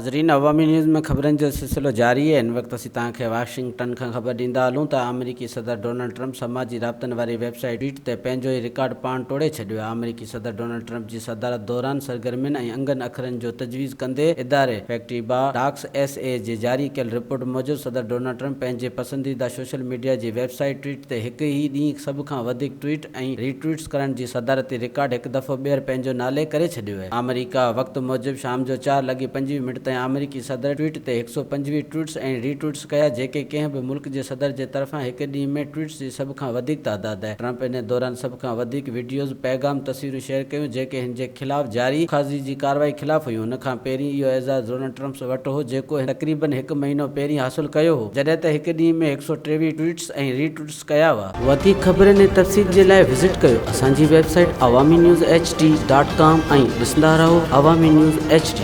ناظرين عوامي نيوز ۾ خبرن جو سلسلو جاري آهي هن وقت اسين توهان کي واشنگٽن کان خبر ڏيندا هلون ته آمريڪي صدر ڊونلڊ ٽرمپ سماجي رابطن واري ويب سائيٽ ٽوئيٽ تي پنهنجو ئي رڪارڊ پاڻ ٽوڙي ڇڏيو آهي آمريڪي صدر ڊونلڊ ٽرمپ جي صدارت دوران سرگرمين ۽ انگن اکرن جو تجويز ڪندي اداري فيڪٽي با ڊاڪس ايس اي جي جاري ڪيل رپورٽ موجب صدر ڊونلڊ ٽرمپ پنهنجي پسنديده سوشل ميڊيا جي ويب سائيٽ ٽوئيٽ تي هڪ ئي ڏينهن سڀ کان وڌيڪ ٽوئيٽ ۽ ري ٽوئيٽس ڪرڻ جي صدارتي رڪارڊ هڪ دفعو ٻيهر پنهنجو نالي ڪري ڇڏيو آهي. آمريڪا وقت موجب شام جو چار لڳي 25 منٽ تائين آمريڪي صدر ٽوئيٽ تي 125 ٽوئيٽس ۽ ري ٽوئيٽس ڪيا جيڪي ڪنهن به ملڪ جي صدر جي طرفان هڪ ڏينهن ۾ ٽوئيٽس جي سڀ کان وڌيڪ تعداد آهي. ٽرمپ ان دوران سڀ کان وڌيڪ وڊيوز، پيغام، تصويرون شيئر ڪيون جيڪي هن جي خلاف جاري مواخذي جي ڪارروائي خلاف هيون. هن کان پهرين اهو اعزاز ڊونلڊ ٽرمپ وٽ هو جيڪو هن تقريبن هڪ مهينو پهرين حاصل ڪيو هو جڏهن ته هڪ ڏينهن ۾ 123 ٽوئيٽس ۽ ري ٽوئيٽس ڪيا هئا. وڌيڪ خبرن ۽ تفصيل جي لاء وزٽ ڪيو اسان جي website Awami news H D dot com ۽ ڏسندا رهو عوامي نيوز ايڇ ڊي.